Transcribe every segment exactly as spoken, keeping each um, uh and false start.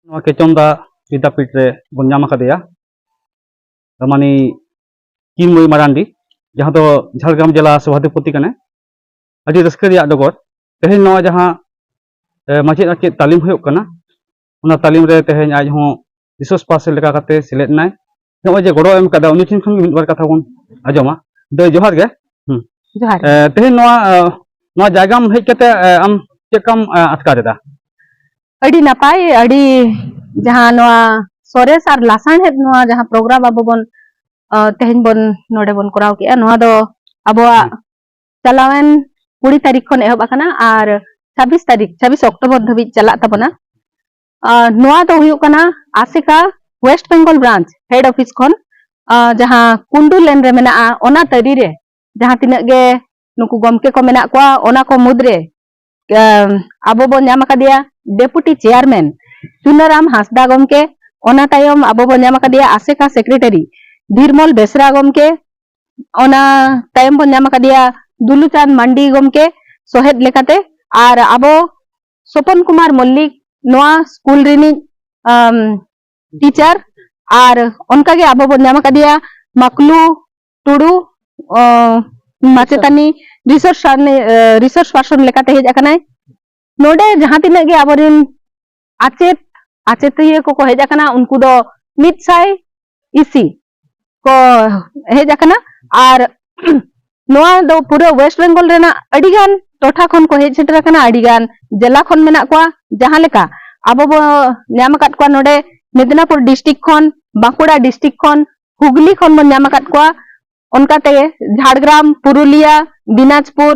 ᱱᱚᱣᱟ ᱠᱮᱪᱚᱱᱫᱟ ᱵᱤᱫᱽᱫᱟᱯᱤᱴ ᱨᱮ ᱵᱚᱱ ᱧᱟᱢ ᱟᱠᱟᱫᱮᱭᱟ ᱨᱟᱢᱟᱱᱤ ᱠᱤᱨᱢᱚᱭ ᱢᱟᱨᱟᱱᱰᱤ, ᱡᱟᱦᱟᱸ ᱫᱚ ᱡᱷᱟᱲᱜᱨᱟᱢ ᱡᱮᱞᱟ ᱥᱚᱵᱷᱟᱫᱷᱤᱯᱚᱛᱤ ᱠᱟᱱᱟᱭ᱾ ᱟᱹᱰᱤ ᱨᱟᱹᱥᱠᱟᱹ ᱨᱮᱭᱟᱜ ᱰᱚᱜᱚᱨ, ᱛᱮᱦᱮᱧ ᱱᱚᱣᱟ ᱡᱟᱦᱟᱸ, ᱮ, ᱢᱟᱪᱮᱫ ᱟᱪᱮᱫ ᱛᱟᱹᱞᱤᱢ ᱦᱩᱭᱩᱜ ᱠᱟᱱᱟ, ᱚᱱᱟ ᱛᱟᱹᱞᱤᱢ ᱨᱮ ᱛᱮᱦᱮᱧ ᱟᱡ ᱦᱚᱸ ᱨᱤᱥᱳᱨᱥ ᱯᱟᱨᱥᱚᱱ ᱞᱮᱠᱟ ᱠᱟᱛᱮ ᱥᱮᱞᱮᱫ ᱮᱱᱟᱭ᱾ ᱱᱚᱜᱼᱚᱭ ᱡᱮ ᱜᱚᱲᱚ ᱮᱢ ᱠᱟᱫᱟ, ᱩᱱᱤ ᱴᱷᱮᱱ ᱠᱷᱚᱱ ᱜᱮ ᱢᱤᱫ ᱵᱟᱨ ᱠᱟᱛᱷᱟ ᱵᱚᱱ ᱟᱸᱡᱚᱢᱟ᱾ ᱫᱟᱹᱭ, ᱡᱚᱦᱟᱨ ᱜᱮ᱾ ᱦᱩᱸ᱾ ᱡᱚᱦᱟᱨ᱾ ᱮ, ᱛᱮᱦᱮᱧ ᱱᱚᱣᱟ, ᱮ, ᱱᱚᱣᱟ ᱡᱟᱭᱜᱟᱢ ᱦᱮᱡ ᱠᱟᱛᱮ, ᱮ, ᱟᱢ ᱪᱮᱫ ᱞᱮᱠᱟᱢ, ᱮ, ᱟᱴᱠᱟᱨ ᱮᱫᱟ? ᱟᱹᱰᱤ ᱱᱟᱯᱟᱭ, ᱟᱹᱰᱤ ᱡᱟᱦᱟᱸ ᱱᱚᱣᱟ ᱥᱚᱨᱮᱥ ᱟᱨ ᱞᱟᱥᱟᱲᱦᱮᱫ ᱱᱚᱣᱟ ᱡᱟᱦᱟᱸ ᱯᱨᱳᱜᱨᱟᱢ ᱟᱵᱚ ᱵᱚᱱ, ᱟ, ᱛᱮᱦᱮᱧ ᱵᱚᱱ ᱱᱚᱰᱮ ᱵᱚᱱ ᱠᱚᱨᱟᱣ ᱠᱮᱜᱼᱟ, ᱱᱚᱣᱟ ᱫᱚ ᱟᱵᱚᱣᱟᱜ ᱦᱩᱸ᱾ ᱪᱟᱞᱟᱣᱮᱱ ᱠᱩᱲᱤ ᱛᱟᱹᱨᱤᱠᱷ ᱠᱷᱚᱱ ᱮᱦᱚᱵ ᱟᱠᱟᱱᱟ ᱟᱨ ᱪᱷᱟᱵᱵᱤᱥ ᱛᱟᱹᱨᱤᱠᱷ, ᱪᱷᱟᱵᱵᱤᱥ ᱚᱠᱴᱳᱵᱚᱨ ᱫᱷᱟᱹᱵᱤᱡ ᱪᱟᱞᱟᱜ ᱛᱟᱵᱚᱱᱟ᱾ ᱟ, ᱱᱚᱣᱟ ᱫᱚ ᱦᱩᱭᱩᱜ ᱠᱟᱱᱟ ᱟᱥᱮᱠᱟ West Bengal branch head office ᱠᱷᱚᱱ, ᱟ, ᱡᱟᱦᱟᱸ ᱠᱩᱱᱰᱩ ᱞᱮᱱ ᱨᱮ ᱢᱮᱱᱟᱜᱼᱟ, ᱚᱱᱟ ᱛᱟᱹᱨᱤ ᱨᱮ ᱡᱟᱦᱟᱸ ᱛᱤᱱᱟᱹᱜ ᱜᱮ ᱱᱩᱠᱩ ᱜᱚᱢᱠᱮ ᱠᱚ ᱢᱮᱱᱟᱜ ᱠᱚᱣᱟ, ᱚᱱᱟ ᱠᱚ ᱢᱩᱫᱽᱨᱮ, ᱮᱢ, ᱟᱵᱚ ᱵᱚᱱ ᱧᱟᱢ ᱟᱠᱟᱫᱮᱭᱟ ᱰᱮᱯᱩᱴᱤ ᱪᱮᱭᱟᱨᱢᱮᱱ ᱪᱩᱱᱟᱨᱟᱢ ᱦᱟᱸᱥᱫᱟ ᱜᱚᱢᱠᱮ, ᱚᱱᱟ ᱛᱟᱭᱚᱢ ᱟᱵᱚ ᱵᱚᱱ ᱧᱟᱢ ᱟᱠᱟᱫᱮᱭᱟ ᱟᱥᱮᱠᱟ ᱥᱮᱠᱨᱮᱴᱟᱨᱤ ᱫᱷᱤᱨᱢᱚᱞ ᱵᱮᱥᱨᱟ ᱜᱚᱢᱠᱮ, ᱚᱱᱟ ᱛᱟᱭᱚᱢ ᱵᱚᱱ ᱧᱟᱢ ᱟᱠᱟᱫᱮᱭᱟ ᱫᱩᱞᱩᱪᱟᱸᱫ ᱢᱟᱱᱰᱤ ᱜᱚᱢᱠᱮ ᱥᱚᱦᱮᱫ ᱞᱮᱠᱟᱛᱮ, ᱟᱨ ᱟᱵᱚ ᱥᱚᱯᱚᱱ ᱠᱩᱢᱟᱨ ᱢᱚᱞᱞᱤᱠ ᱱᱚᱣᱟ ᱥᱠᱩᱞ ᱨᱤᱱᱤᱡ, ᱟᱢ, ᱴᱤᱪᱟᱨ, ᱟᱨ ᱚᱱᱠᱟᱜᱮ ᱟᱵᱚ ᱵᱚᱱ ᱧᱟᱢ ᱟᱠᱟᱫᱮᱭᱟ ᱢᱟᱠᱞᱩ ᱴᱩᱰᱩ, ᱚ, ᱢᱟᱪᱮᱛᱟᱹᱱᱤ ᱨᱤᱥᱳᱨᱥ, ᱨᱤᱥᱳᱨᱥ ᱯᱟᱨᱥᱚᱱ ᱞᱮᱠᱟᱛᱮ ᱦᱮᱡ ᱟᱠᱟᱱᱟᱭ᱾ ᱱᱚᱰᱮ ᱡᱟᱦᱟᱸ ᱛᱤᱱᱟᱹᱜ ᱜᱮ ᱟᱵᱚᱨᱮᱱ ᱟᱪᱮᱫ, ᱟᱪᱮᱛᱤᱭᱟᱹ ᱠᱚᱠᱚ ᱦᱮᱡ ᱟᱠᱟᱱᱟ, ᱩᱱᱠᱩ ᱫᱚ ᱢᱤᱫ ᱥᱟᱭ ᱤᱥᱤ ᱠᱚ ᱦᱮᱡ ᱟᱠᱟᱱᱟ᱾ ᱟᱨ ᱱᱚᱣᱟ ᱫᱚ ᱯᱩᱨᱟᱹ ᱳᱭᱮᱥᱴ ᱵᱮᱝᱜᱚᱞ ᱨᱮᱱᱟᱜ ᱟᱹᱰᱤᱜᱟᱱ ᱴᱚᱴᱷᱟ ᱠᱷᱚᱱ ᱠᱚ ᱦᱮᱡ ᱥᱮᱴᱮᱨ ᱟᱠᱟᱱᱟ, ᱟᱹᱰᱤᱜᱟᱱ ᱡᱮᱞᱟ ᱠᱷᱚᱱ ᱢᱮᱱᱟᱜ ᱠᱚᱣᱟ᱾ ᱡᱟᱦᱟᱸ ᱞᱮᱠᱟ ᱟᱵᱚ ᱵᱚ ᱧᱟᱢ ᱟᱠᱟᱫ ᱠᱚᱣᱟ ᱱᱚᱰᱮ ᱢᱮᱫᱽᱱᱟᱯᱩᱨ ᱰᱤᱥᱴᱨᱤᱠᱴ ᱠᱷᱚᱱ, ᱵᱟᱸᱠᱩᱲᱟ ᱰᱤᱥᱴᱨᱤᱠᱴ ᱠᱷᱚᱱ, ᱦᱩᱜᱽᱞᱤ ᱠᱷᱚᱱ ᱵᱚᱱ ᱧᱟᱢ ᱟᱠᱟᱫ ᱠᱚᱣᱟ, ᱚᱱᱠᱟ ᱛᱮᱜᱮ ᱡᱷᱟᱲᱜᱨᱟᱢ, ᱯᱩᱨᱩᱞᱤᱭᱟ, ᱫᱤᱱᱟᱡᱽᱯᱩᱨ,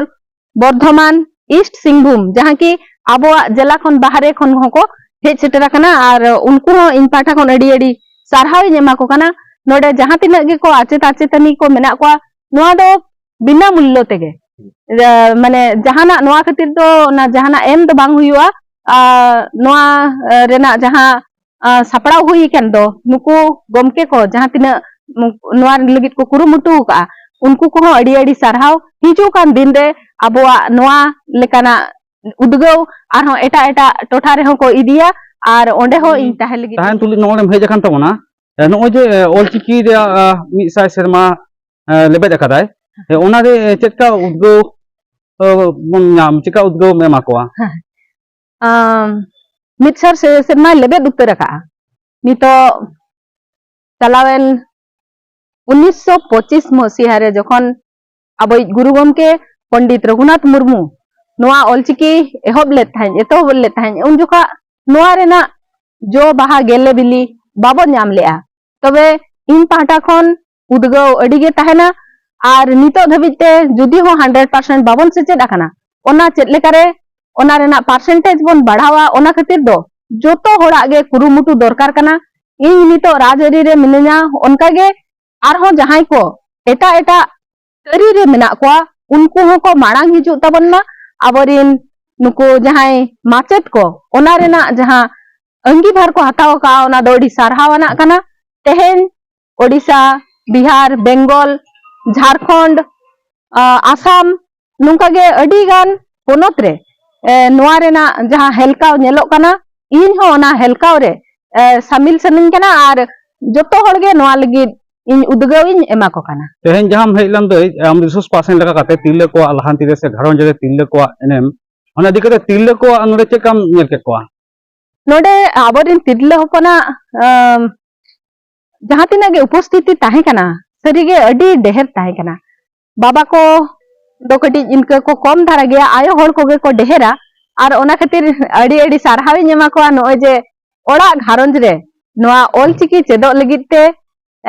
ᱵᱚᱨᱫᱷᱚᱢᱟᱱ, ᱤᱥᱴ ᱥᱤᱝᱵᱷᱩᱢ, ᱡᱟᱦᱟᱸ ᱠᱤ ᱟᱵᱚᱣᱟᱜ ᱡᱮᱞᱟ ᱠᱷᱚᱱ ᱵᱟᱦᱨᱮ ᱠᱷᱚᱱ ᱦᱚᱸᱠᱚ ᱦᱮᱡ ᱥᱮᱴᱮᱨ ᱟᱠᱟᱱᱟ, ᱟᱨ ᱩᱱᱠᱩ ᱦᱚᱸ ᱤᱧ ᱯᱟᱦᱴᱟ ᱠᱷᱚᱱ ᱟᱹᱰᱤ ᱟᱹᱰᱤ ᱥᱟᱨᱦᱟᱣ ᱤᱧ ᱮᱢᱟ ᱠᱚ ᱠᱟᱱᱟ᱾ ᱱᱚᱰᱮ ᱡᱟᱦᱟᱸ ᱛᱤᱱᱟᱹᱜ ᱜᱮᱠᱚ ᱟᱪᱮᱛ ᱟᱪᱮᱛᱟᱹᱱᱤ ᱠᱚ ᱢᱮᱱᱟᱜ ᱠᱚᱣᱟ, ᱱᱚᱣᱟ ᱫᱚ ᱵᱤᱱᱟ ᱢᱩᱞᱞᱚ ᱛᱮᱜᱮ, ᱮ, ᱢᱟᱱᱮ ᱡᱟᱦᱟᱱᱟᱜ ᱱᱚᱣᱟ ᱠᱷᱟᱹᱛᱤᱨ ᱫᱚ ᱚᱱᱟ ᱡᱟᱦᱟᱱᱟᱜ ᱮᱢ ᱫᱚ ᱵᱟᱝ ᱦᱩᱭᱩᱜᱼᱟ᱾ ᱟᱨ ᱱᱚᱣᱟ, ᱮ, ᱨᱮᱱᱟᱜ ᱡᱟᱦᱟᱸ, ᱟ, ᱥᱟᱯᱲᱟᱣ ᱦᱩᱭ ᱟᱠᱟᱱ ᱫᱚ, ᱱᱩᱠᱩ ᱜᱚᱢᱠᱮ ᱠᱚ ᱡᱟᱦᱟᱸ ᱛᱤᱱᱟᱹᱜ ᱱᱩ-, ᱱᱚᱣᱟ ᱞᱟᱹᱜᱤᱫ ᱠᱚ ᱠᱩᱨᱩᱢᱩᱴᱩ ᱟᱠᱟᱫᱼᱟ, ᱩᱱᱠᱩ ᱠᱚᱦᱚᱸ ᱟᱹᱰᱤ ᱟᱹᱰᱤ ᱥᱟᱨᱦᱟᱣ᱾ ᱦᱤᱡᱩᱜ ᱠᱟᱱ ᱫᱤᱱ ᱨᱮ ᱟᱵᱚᱣᱟᱜ ᱱᱚᱣᱟ ᱞᱮᱠᱟᱱᱟᱜ ᱩᱫᱽᱜᱟᱹᱣ ᱟᱨᱦᱚᱸ ᱮᱴᱟᱜ ᱮᱴᱟᱜ ᱴᱚᱴᱷᱟ ᱨᱮᱦᱚᱸ ᱠᱚ ᱤᱫᱤᱭᱟ, ᱟᱨ ᱚᱸᱰᱮ ᱦᱚᱸ ᱤᱧ ᱛᱟᱦᱮᱸ ᱞᱟᱹᱜᱤᱫ ᱛᱟᱦᱮᱱ ᱤᱧ ᱛᱩᱞᱩᱡ ᱱᱚᱜᱼᱚᱭ ᱮᱢ ᱦᱮᱡ ᱟᱠᱟᱱ ᱛᱟᱵᱚᱱᱟ᱾ ᱮ, ᱱᱚᱜᱼᱚᱭ ᱡᱮ, ᱮ, ᱚᱞᱪᱤᱠᱤ ᱨᱮᱭᱟᱜ, ᱟ, ᱢᱤᱫ ᱥᱟᱭ ᱥᱮᱨᱢᱟ, ᱮ, ᱞᱮᱵᱮᱫ ᱟᱠᱟᱫᱟᱭ, ᱮ, ᱚᱱᱟᱨᱮ, ᱮ, ᱪᱮᱫ ᱞᱮᱠᱟ ᱩᱫᱽᱜᱟᱹᱣ, ᱮ, ᱵᱚᱱ ᱧᱟᱢ, ᱪᱮᱫ ᱞᱮᱠᱟ ᱩᱫᱽᱜᱟᱹᱣ ᱮᱢ ᱮᱢᱟ ᱠᱚᱣᱟ? ᱟᱢ, ᱢᱤᱫ ᱥᱟᱭ ᱥᱮ-, ᱥᱮᱨᱢᱟᱭ ᱞᱮᱵᱮᱫ ᱩᱛᱟᱹᱨ ᱟᱠᱟᱫᱼᱟ᱾ ᱱᱤᱛᱚᱜ ᱪᱟᱞᱟᱣᱮᱱ ᱩᱱᱤᱥᱥᱚ ᱯᱚᱸᱪᱤᱥ ᱢᱚᱥᱤᱦᱟ ᱨᱮ ᱡᱚᱠᱷᱚᱱ ᱟᱵᱚᱭᱤᱡ ᱜᱩᱨᱩ ᱜᱚᱢᱠᱮ ᱯᱚᱱᱰᱤᱛ ᱨᱚᱜᱷᱩᱱᱟᱛᱷ ᱢᱩᱨᱢᱩ ᱱᱚᱣᱟ ᱚᱞᱪᱤᱠᱤ ᱮᱦᱚᱵ ᱞᱮᱫ ᱛᱟᱦᱮᱸᱫ, ᱮᱛᱚᱦᱚᱵ ᱞᱮᱫ ᱛᱟᱦᱮᱸᱫ, ᱩᱱ ᱡᱚᱠᱷᱚᱱ ᱱᱚᱣᱟ ᱨᱮᱱᱟᱜ ᱡᱚ ᱵᱟᱦᱟ ᱜᱮᱞᱮ ᱵᱤᱞᱤ ᱵᱟᱵᱚᱱ ᱧᱟᱢ ᱞᱮᱜᱼᱟ᱾ ᱛᱚᱵᱮ ᱤᱧ ᱯᱟᱦᱴᱟ ᱠᱷᱚᱱ ᱩᱫᱽᱜᱟᱹᱣ ᱟᱹᱰᱤ ᱜᱮ ᱛᱟᱦᱮᱱᱟ᱾ ᱟᱨ ᱱᱤᱛᱚᱜ ᱫᱷᱟᱹᱵᱤᱡ ᱛᱮ ᱡᱩᱫᱤ ᱦᱚᱸ ᱦᱟᱱᱰᱨᱮᱰ ᱯᱟᱨᱥᱮᱱᱴ ᱵᱟᱵᱚᱱ ᱥᱮᱪᱮᱫ ᱟᱠᱟᱱᱟ, ᱚᱱᱟ ᱪᱮᱫ ᱞᱮᱠᱟᱨᱮ ᱚᱱᱟ ᱨᱮᱱᱟᱜ ᱯᱟᱨᱥᱮᱱᱴᱮᱡᱽ ᱵᱚᱱ ᱵᱟᱲᱦᱟᱣᱟ, ᱚᱱᱟ ᱠᱷᱟᱹᱛᱤᱨ ᱫᱚ ᱡᱚᱛᱚ ᱦᱚᱲᱟᱜ ᱜᱮ ᱠᱩᱨᱩᱢᱩᱴᱩ ᱫᱚᱨᱠᱟᱨ ᱠᱟᱱᱟ᱾ ᱤᱧ ᱱᱤᱛᱚᱜ ᱨᱟᱡᱽᱟᱹᱨᱤ ᱨᱮ ᱢᱤᱱᱟᱹᱧᱟ, ᱚᱱᱠᱟᱜᱮ ᱟᱨᱦᱚᱸ ᱡᱟᱦᱟᱸᱭ ᱠᱚ ᱮᱴᱟᱜ ᱮᱴᱟᱜ ᱛᱟᱹᱨᱤ ᱨᱮ ᱢᱮᱱᱟᱜ ᱠᱚᱣᱟ, ᱩᱱᱠᱩ ᱦᱚᱸᱠᱚ ᱢᱟᱲᱟᱝ ᱦᱤᱡᱩᱜ ᱛᱟᱵᱚᱱ ᱢᱟ᱾ ᱟᱵᱚᱨᱤᱱ ᱱᱩᱠᱩ ᱡᱟᱦᱟᱸᱭ ᱢᱟᱪᱮᱫ ᱠᱚ, ᱚᱱᱟ ᱨᱮᱱᱟᱜ ᱡᱟᱦᱟᱸ ᱟᱹᱝᱜᱤᱵᱷᱟᱨ ᱠᱚ ᱦᱟᱛᱟᱣ ᱟᱠᱟᱫᱼᱟ, ᱚᱱᱟ ᱫᱚ ᱟᱹᱰᱤ ᱥᱟᱨᱦᱟᱣ ᱟᱱᱟᱜ ᱠᱟᱱᱟ᱾ ᱛᱮᱦᱮᱧ ᱳᱰᱤᱥᱟ, ᱵᱤᱦᱟᱨ, ᱵᱮᱝᱜᱚᱞ, ᱡᱷᱟᱲᱠᱷᱚᱸᱰ, ᱟ, ᱟᱥᱟᱢ, ᱱᱚᱝᱠᱟ ᱜᱮ ᱟᱹᱰᱤ ᱜᱟᱱ ᱯᱚᱱᱚᱛ ᱨᱮ, ᱮ, ᱱᱚᱣᱟ ᱨᱮᱱᱟᱜ ᱡᱟᱦᱟᱸ ᱦᱮᱞᱠᱟᱣ ᱧᱮᱞᱚᱜ ᱠᱟᱱᱟ, ᱤᱧ ᱦᱚᱸ ᱚᱱᱟ ᱦᱮᱞᱠᱟᱣ ᱨᱮ, ᱮ, ᱥᱟᱢᱤᱞ ᱥᱟᱱᱟᱧ ᱠᱟᱱᱟ ᱟᱨ ᱡᱚᱛᱚ ᱦᱚᱲ ᱜᱮ ᱱᱚᱣᱟ ᱞᱟᱹᱜᱤᱫ ᱤᱧ ᱩᱫᱽᱜᱟᱹᱣ ᱤᱧ ᱮᱢᱟ ᱠᱚ ᱠᱟᱱᱟ᱾ ᱛᱮᱦᱮᱧ ᱡᱟᱦᱟᱸᱢ ᱦᱮᱡ ᱞᱮᱱ ᱫᱚ, ᱟᱢ ᱨᱤᱥᱳᱨᱥ ᱯᱟᱨᱥᱚᱱ ᱞᱮᱠᱟ ᱠᱟᱛᱮ ᱛᱤᱨᱞᱟᱹ ᱠᱚᱣᱟᱜ ᱞᱟᱦᱟᱱᱛᱤ ᱨᱮ ᱥᱮ ᱜᱷᱟᱨᱚᱸᱡᱽ ᱨᱮ ᱛᱤᱨᱞᱟᱹ ᱠᱚᱣᱟᱜ ᱮᱱᱮᱢ, ᱚᱱᱟ ᱤᱫᱤ ᱠᱟᱛᱮ ᱛᱤᱨᱞᱟᱹ ᱠᱚᱣᱟᱜ ᱱᱚᱰᱮ ᱪᱮᱫ ᱞᱮᱠᱟᱢ ᱧᱮᱞ ᱠᱮᱫ ᱠᱚᱣᱟ? ᱱᱚᱰᱮ ᱟᱵᱚᱨᱮᱱ ᱛᱤᱨᱞᱟᱹ ᱦᱚᱯᱚᱱᱟᱜ, ᱟᱢ, ᱡᱟᱦᱟᱸ ᱛᱤᱱᱟᱹᱜ ᱜᱮ ᱩᱯᱚᱥᱛᱷᱤᱛᱤ ᱛᱟᱦᱮᱸ ᱠᱟᱱᱟ, ᱥᱟᱹᱨᱤᱜᱮ ᱟᱹᱰᱤ ᱰᱷᱮᱨ ᱛᱟᱦᱮᱸ ᱠᱟᱱᱟ᱾ ᱵᱟᱵᱟ ᱠᱚ ᱫᱚ ᱠᱟᱹᱴᱤᱡ ᱤᱱᱠᱟᱹ ᱠᱚ ᱠᱚᱢ ᱫᱷᱟᱨᱟ ᱜᱮᱭᱟ, ᱟᱭᱳ ᱦᱚᱲ ᱠᱚᱜᱮ ᱠᱚ ᱰᱷᱮᱨᱟ᱾ ᱟᱨ ᱚᱱᱟ ᱠᱷᱟᱹᱛᱤᱨ ᱟᱹᱰᱤ ᱟᱹᱰᱤ ᱥᱟᱨᱦᱟᱣᱤᱧ ᱮᱢᱟ ᱠᱚᱣᱟ, ᱱᱚᱜᱼᱚᱭ ᱡᱮ ᱚᱲᱟᱜ ᱜᱷᱟᱨᱚᱸᱡᱽ ᱨᱮ ᱱᱚᱣᱟ ᱚᱞᱪᱤᱠᱤ ᱪᱮᱫᱚᱜ ᱞᱟᱹᱜᱤᱫ ᱛᱮ,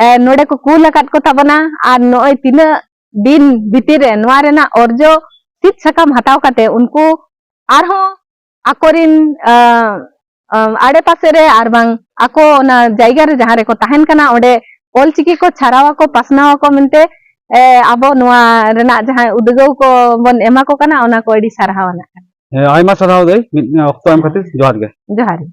ᱮ, ᱱᱚᱰᱮ ᱠᱚ ᱠᱩᱞ ᱟᱠᱟᱫ ᱠᱚ ᱛᱟᱵᱚᱱᱟ᱾ ᱟᱨ ᱱᱚᱜᱼᱚᱭ ᱛᱤᱱᱟᱹᱜ ᱫᱤᱱ ᱵᱷᱤᱛᱤᱨ ᱨᱮ ᱱᱚᱣᱟ ᱨᱮᱱᱟᱜ ᱚᱨᱡᱚ ᱥᱤᱫ ᱥᱟᱠᱟᱢ ᱦᱟᱛᱟᱣ ᱠᱟᱛᱮ ᱩᱱᱠᱩ ᱟᱨᱦᱚᱸ ᱟᱠᱚᱨᱤᱱ, ᱟ, ᱟ, ᱟᱲᱮ ᱯᱟᱥᱮ ᱨᱮ ᱟᱨ ᱵᱟᱝ ᱟᱠᱚ ᱚᱱᱟ ᱡᱟᱭᱜᱟ ᱨᱮ ᱡᱟᱦᱟᱸ ᱨᱮᱠᱚ ᱛᱟᱦᱮᱱ ᱠᱟᱱᱟ, ᱚᱸᱰᱮ ᱚᱞᱪᱤᱠᱤ ᱠᱚ ᱪᱷᱟᱨᱟᱣ ᱟᱠᱚ, ᱯᱟᱥᱱᱟᱣ ᱟᱠᱚ ᱢᱮᱱᱛᱮ, ᱮ, ᱟᱵᱚ ᱱᱚᱣᱟ ᱨᱮᱱᱟᱜ ᱡᱟᱦᱟᱸ ᱩᱫᱽᱜᱟᱹᱣ ᱠᱚ ᱵᱚᱱ ᱮᱢᱟ ᱠᱚ ᱠᱟᱱᱟ, ᱚᱱᱟ ᱠᱚ ᱟᱹᱰᱤ ᱥᱟᱨᱦᱟᱣ ᱟᱱᱟᱜ ᱠᱟᱱᱟ᱾ ᱦᱮᱸ, ᱟᱭᱢᱟ ᱥᱟᱨᱦᱟᱣ ᱫᱟᱹᱭ, ᱢᱤᱫ ᱚᱠᱛᱚ ᱮᱢ ᱠᱷᱟᱹᱛᱤᱨ᱾ ᱡᱚᱦᱟᱨ ᱜᱮ᱾ ᱡᱚᱦᱟᱨ ᱜᱮ᱾